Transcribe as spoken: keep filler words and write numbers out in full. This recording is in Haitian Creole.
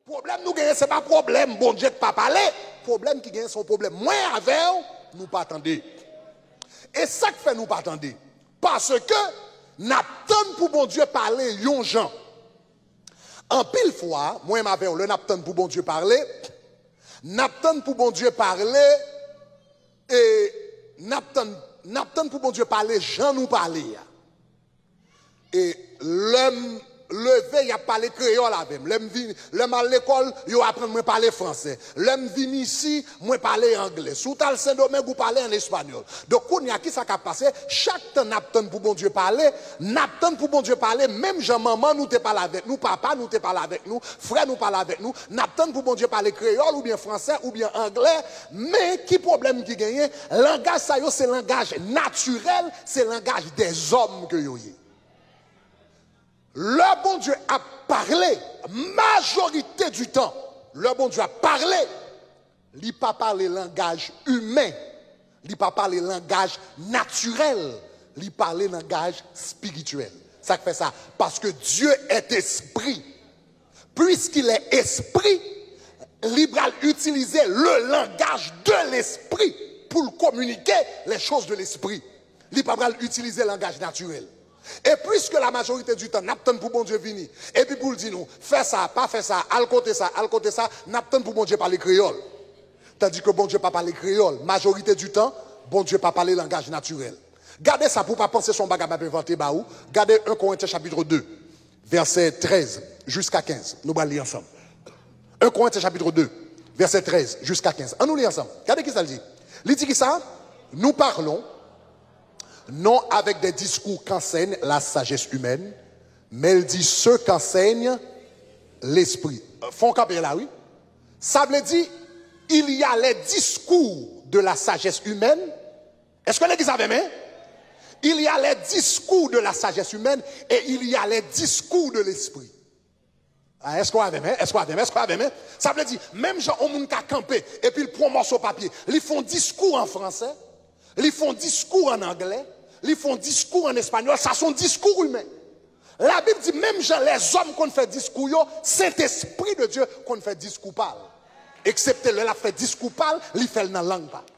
Pwoblèm nou genyen, se pa pwoblèm Bondye k pa pale. Pwoblèm ki genyen, se yon pwoblèm mwen avè w, nou pa tande. E sa k fè nou pa tande? Paske n ap tann pou Bondye pale yon jan. Anpil fwa, mwen menm avè w, lè n ap tann pou Bondye pale, n ap tann pou Bondye pale, e n ap tann, n ap tann pou Bondye pale jan nou pale a. E lè m leve, y ap pale kreyòl avè m. Lè m vini, lè m al lekòl, yo aprann mwen pale fransè. Lè m vin isi, mwen pale anglè. Si w t al Sendomeng, ou pale an espanyòl. Donk, kounye a, ki sa k ap pase? Chak tan n ap tann pou Bondye pale, n ap tann pou Bondye pale, menm jan manman nou te pale avèk nou, papa nou te pale avèk nou, frè nou pale avèk nou, n ap tann pou Bondye pale kreyòl oubyen fransè oubyen anglè, men ki pwoblèm ki genyen? Langaj sa yo se langaj natirèl, se langaj dèzòm ke yo ye. Lè Bondye ap pale, majorite di tan, lè Bondye ap pale, li pa pale langaj imen, li pa pale langaj natirèl, li pale langaj espirityèl. Sa k fè sa? Paske Dieu est esprit. Puisqu'il est esprit, li pral itilize le langage de l'esprit pou l kominike les choses de l'esprit. Li pa pral itilize langaj natirèl. E puiske la majorite di tan n ap tann pou Bondye vini, epi pou l di nou, fè sa, pa fè sa, al kote sa, al kote sa, n ap tann pou Bondye pale kreyòl. Tandis que Bondye pa pale kreyòl. Majorite di tan, Bondye pa pale langaj natirèl. Gade sa pou w pa panse se yon bagay m ap envante ba ou. Gade en Korentyen chapit de, vèsè trèz jiska kenz. Nou pral li ansanm. En Korentyen chapit de, vèsè trèz jiska kenz. Ann nou li ansanm. Gade ki sa l di. Li di ki sa? Nous parlons non avec des discours qu'enseigne la sagesse humaine, mais il dit ceux qu'enseigne l'esprit. Fon kanpe la, wi. Sa vle di, il y a les discours de la sagesse humaine. Èske legliz avè m? Il y a les discours de la sagesse humaine et il y a les discours de l'esprit. Ah, èske w avè m? Èske w avè m? Èske w avè m? Sa vle di, menm jan yon moun ka kanpe, epi l pran yon mòso papye, li fè yon diskou an fransè, li fè yon diskou an anglè, li fè yon diskou an espanyòl, sa se yon diskou imen. Labib di, menm jan lèzòm konn fè diskou yo, Sentespri de Dye konn fè diskou pa l. Eksepte lè l ap fè diskou pa l, li fè l nan lang pa l.